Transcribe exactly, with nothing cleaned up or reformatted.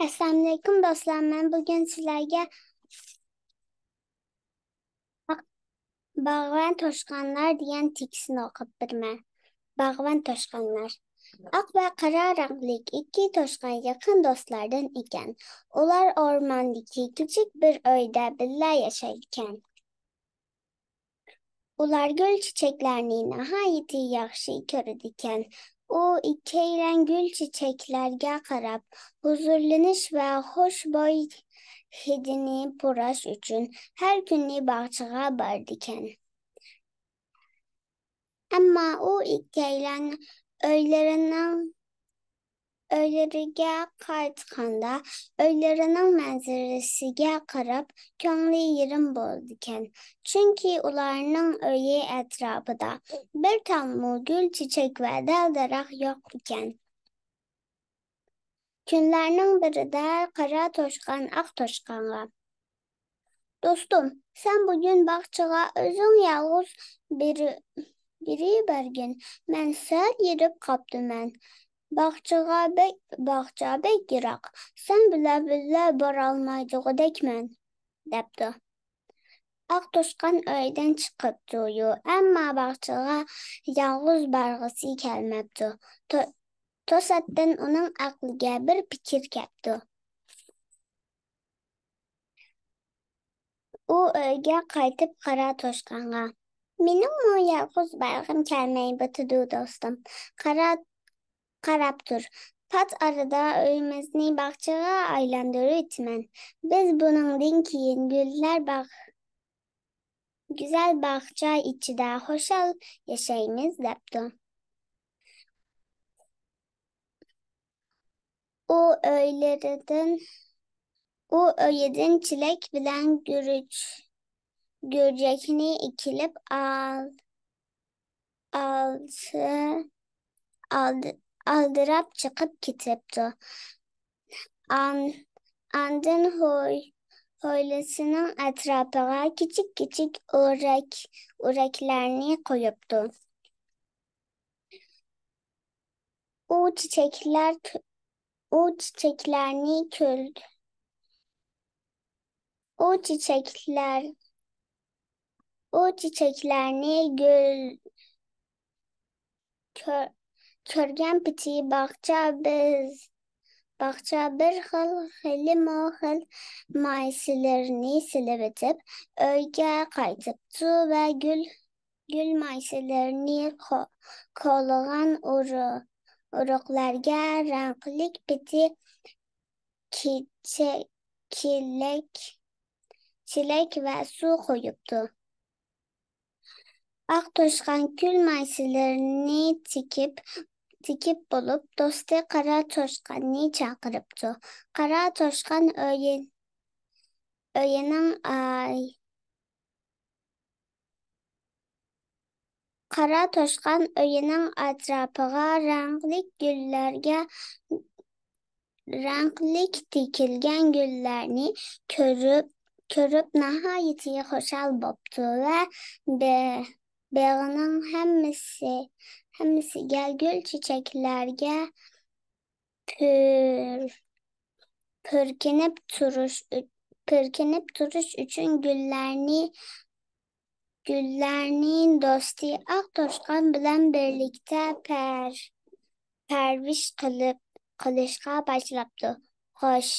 ئەسسالامۇئەلەيكۇم دوستلار، مەن بۈگۈن سىلەرگە باغۋەن توشقانلار دېگەن تېكىستنى ئوقۇپ بېرىمەن. باغۋەن توشقانلار. ئاق ۋە قارا رەڭلىك ئىككى توشقان يېقىن دوستلاردىن ئىكەن. ئۇلار ئورماندىكى كىچىك بىر ئۆيدە بىللە ياشايدىكەن. ئۇلار گۈل چېچەكلەرنى ناھايىتى ياخشى كۆرىدىكەن. ئۇ ئىككىيلەن گۈل چېچەكلەرگە قاراپ، ھۇزۇرلىنىش ۋە خۇشبۇي ھىدىنى پۇراش ئۈچۈن ھەر كۈنى باغچىغا بارىدىكەن. ئەمما ئۇ ئىككىيلەن ئۆيلىرىنىڭ، ئۆيلىرىگە قايتقاندا، ئۆيلىرىنىڭ مەنزىرىسىگە قاراپ، كۆڭلى يېرىم بولىدىكەن. چۈنكى ئۇلارنىڭ ئۆيى ئەتراپىدا بىر تالمۇ گۈل چېچەك ۋە دەل-دەرەخ يوق ئىكەن. كۈنلەرنىڭ بىرىدە قارا توشقان ئاق توشقانغا: «دوستۇم، سەن بۈگۈن باغچىغا ئۆزۈڭ يالغۇز بېرى-، بېرىۋەرگىن. مەن سەل ھېرىپ قاپتىمەن. باغچىغا بەك، باغچا بەك يىراق. سەن بىلەن بىللە بارالمايدىغۇدەكمەن» دەپتۇ. ئاق توشقان ئۆيدىن چىقىپتۇ-يۇ، ئەمما باغچىغا يالغۇز بارغۇسى كەلمەپتۇ. تو-، توساتتىن ئۇنىڭ ئەقلىگە بىر پىكىر كەپتۇ. ئۇ ئۆيگە قايتىپ قارا توشقانغا: «مېنىڭمۇ يالغۇز بارغۇم كەلمەي باتىدۇ، دوستۇم. قارا-، قاراپ تۇر. پات ئارىدا ئۆيىمىزنى باغچىغا ئايلاندۇرۇۋېتىمەن. بىز بۇنىڭدىن كېيىن گۈللەر باغ-، گۈزەل باغچا ئىچىدە خۇشال ياشايمىز» دەپتۇ. ئۇ ئۆيلىرىدىن، ئۇ ئۆيىدىن چىلەك بىلەن گۈرۈچ-، گۈرجەكنى ئېكىلىپ ئال-، ئالسا، ئالدى-، ئالدىراپ چىقىپ كېتىپتۇ. ئان-، ئاندىن ھوي-، ھويلىسىنىڭ ئەتراپىغا كىچىك-كىچىك ئورەك-، ئورەكلەرنى قويۇپتۇ. ئۇ چېچەكلەر كۆ-، ئۇ چېچەكلەرنى كۆر-، ئۇ چېچەكلەر، ئۇ چېچەكلەرنى گۈل كۆ-، كۆرگەن پېتى باغچا بىز-، باغچا بىر خىل، خېلىمۇ خىل مايسىلىرىنى سېلىۋېتىپ، ئۆيگە قايتىپتۇ ۋە گۈل گۈل مايسىلىرىنى قو-، قولىغان ئۇرۇ-، ئۇرۇقلارغا رەڭلىك پېتى كىچە-، كىلەك-، چىلەك ۋە سۇ قويۇپتۇ. ئاق توشقان گۈل مايسىلىرىنى تىكىپ، تىكىپ بولۇپ، دوستى قارا توشقاننى چاقىرىپتۇ. قارا توشقان ئۆيى-، ئۆيىنىڭ ئاي-، قارا توشقان ئۆيىنىڭ ئەتراپىغا رەڭلىك گۈللەرگە، رەڭلىك تىكىلگەن گۈللەرنى كۆرۈپ، كۆرۈپ ناھايىتى خۇشال بوپتۇ ۋە بې-، بېغىنىڭ ھەممىسى، ھەممىسىگە گۈل چېچەكلەرگە پۈر-، پۈركىنىپ تۇرۇش ئۈ-، پۈركىنىپ تۇرۇش ئۈچۈن گۈللەرنى، گۈللەرنى دوستى ئاق توشقان بىلەن بىرلىكتە پەر-، پەرۋىش قىلىپ، قىلىشقا باشلاپتۇ. خوش،